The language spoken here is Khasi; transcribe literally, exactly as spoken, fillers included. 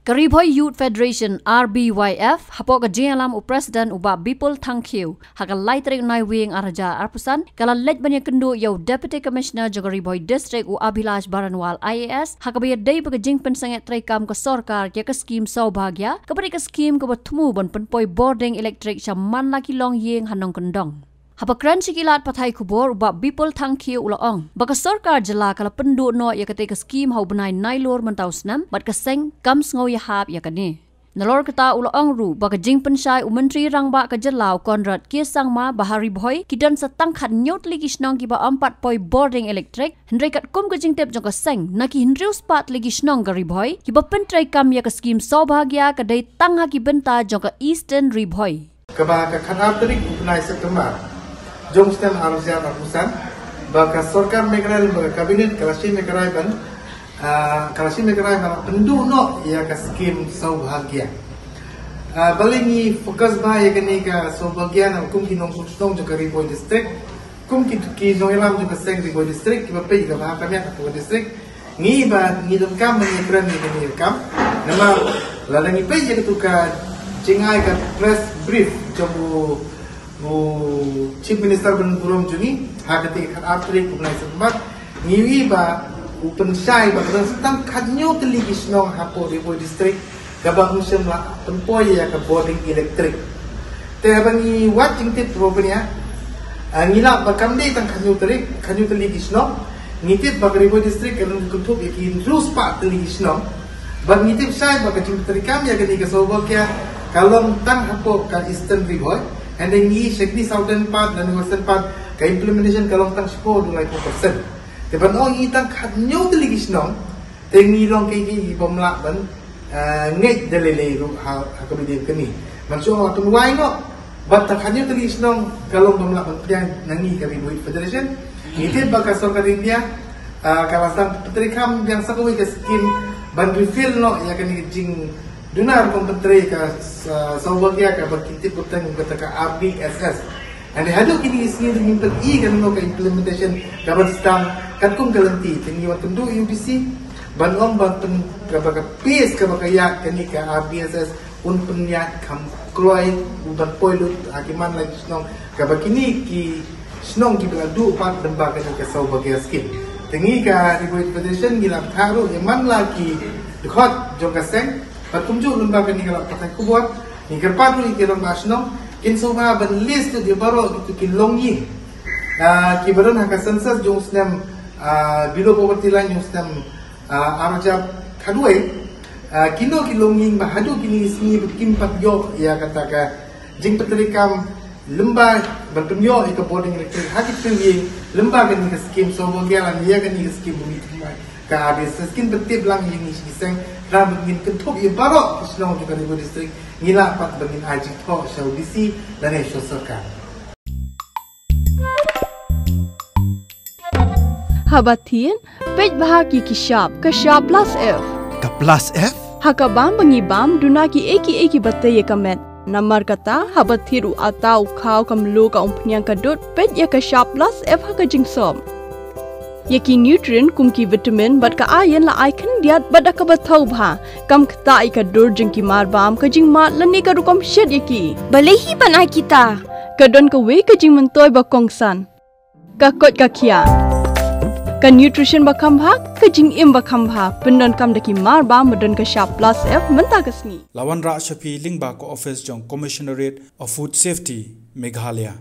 Ka Ri Bhoi Youth Federation, R B Y F, hapoh ka jingïalam u President u Bah Bipul Thangkhiew, ha ka lai tarik Naiwieng ar hajar arphew san, ka la leit ban ïakynduh ïa u Deputy Commissioner jong ka Ri Bhoi District u Abhilash Baranwal I A S, ha kaba ïadei bad ka jingpynsangeh treikam ka sorkar ïa ka skim Saubhagya, kaba dei ka skim kaba thmu ban pynpoi bording elektrik sha man la ki longïing ha nongkyndong. Haba kren sha ki lad pathai khubor, u Bah Bipul Thangkhiew u la ong ba ka sorkar jylla ka la pynduh noh ïa katei ka skim ha u bnai Nailur mynta u snem, bad ka seng kam sngew ïahap ïa kane. Nalor kata u la ong ruh ba ka jingpynshai u Myntri Rangbah ka jylla u Conrad K Sangma ba ha Ri Bhoi ki don sa tang khathynñiew tylli ki shnong kiba ym pat poi bording elektrik, hynrei katkum ka jingtip jong ka seng, na ki hynriew spah tylli ki shnong ka Ri Bhoi kiba pyntreikam ïa ka skim Saubhagya ka dei tang ha ki bynta jong ka Eastern Ri Bhoi. Kaba ka khatar tarik u bnai September jong snem ar hajar arphew san, ba ka sorkar Meghalaya, ba ka kabinet ka la shim ïa ka rai ban, ah, ka la shim ïa ka rai ban pynduh noh ïa ka skim Saubhagya. Ah, balei ngi focus bha ïa kane ka Saubhagya, namar kum ki nongshong shnong jong ka Ri Bhoi District, kum ki, ki nongïalam jong ka seng Ri Bhoi District kiba peit ïa ka Bha Ka Miat Ri Bhoi District, ngi ba ngi donkam ban ïakren ïa kane ka kam. Namar lada ngi peit ïa katu ka jingai ka press brief jong u, u Chief Minister ban burom jong ngi ha katei ka khatar tarik u bnai September, ngi ïohi ba u pynshai ba ka don sa tang khathynñiew tylli ki shnong hapoh Ri Bhoi District kaba ym shym la pynpoi ïa ka bording elektrik. Te haba ngi wad jingtip ruh ban ïa, ah, ngi lah ba kam dei tang khathynñiew tylli, khathynñiew tylli ki shnong. Ngi tip ba ka Ri Bhoi District ka don ka kynthup ïa ki hynriew spah tylli ki shnong. Bad ngi tip shai ba ka jingpyntreikam ïa kane ka Saubhagya ka long tang hapoh ka Eastern Ri Bhoi. Hynrei ngi sha kine Southern part lane Western part ka implementation ka long tang shiphew haduh laiphew percent. Te ban ong ngi tang khathynñiew tylli ki shnong, te ngi long kiei kiei ki bym lah ban, eh, ngeit da lei lei ruh ha, ha kaba ïadei bad kane. Ban shu ong la pynwai noh, bad tang khathynñiew tylli ki shnong ka long bym lah ban pdiang na ngi ka Ri Bhoi Federation. Ngi tip ba ka sorkar India, eh, ka la sdang pyntreikam biang sa kawei ka skim ban refill noh ïa kane ka jingduna rukom pyntrei ka, eh, Saubhagya kaba ki tip bteng kata ka R D S S. Hynrei haduh kine ki sngi ruh ngim pat i kano ka implementation kaban sdang katkum ka lynti. Te ngi wan kynduh ïa u D C ban ong ba pyn, kaba ka pace kaba ka ïaid kane ka R D S S un pynïaid kham kloi, u ban poi lut ha ki man la ki shnong kaba kine ki shnong kiba la duh pat lyngba kane ka Saubhagya scheme. Te ngi ka Ri Bhoi Federation ngi la bthah ruh ïa man la ki dkhot jong ka seng, bad kumjuh lyngba kane ka lad pathai khubor, ngi kyrpad ruh ïa ki rangbah shnong kin sngewbha ban list ïa baroh kitu ki longïing, ah, kiba don ha ka census jong u snem, ah, below poverty line jong u snem, ah, ar hajar khatwei, ah, kino ki longïing ba haduh kine ki sngi ba kim pat ïoh ïa kata ka jingpyntreikam lyngba ban pynïoh ïa ka bording elektrik ha ki tnat ïing lyngba kane ka skim Saubhagya lane ïa kane ka skim Bhumi Thymmai. Ka R D S S kin pyntip lang ïa ngi shisha, khnang ba ngin kynthup ïa baroh ki shnong jong ka Ri Bhoi District, ngi lah pat ba ngin ai jingthoh sha u D C lane sha sorkar. Haba thied, peit bha ki ki shap, ka shap plus F. Ka plus F? Ha ka bam ba ngi bam, duna kiei kiei kiba tei ïa ka met. Namar kata, haba thied u atta, u khaw, ka mluh, ka umphniang, ka dud, peit ïa ka shap plus F ha ka jingsop. Ïa ki nutrient kum ki vitamin bad ka iron la ai khyndiat bad da kaba thaw bha. Kam ktah ïa ka dur jong ki mar bam, ka jingmad lane ka rukom shet ïa ki. Balei hi ban ai kita? Ka don kawei ka jingmyntoi ba kongsan. Ka koit ka khiah. Ka nutrition ba kham bha, ka jingim ba kham bha. Pyndonkam da ki mar bam ba don ka shap plus F mynta ka sngi. La wanrah sha phi lyngba ka office jong Commissionerate of Food Safety, Meghalaya.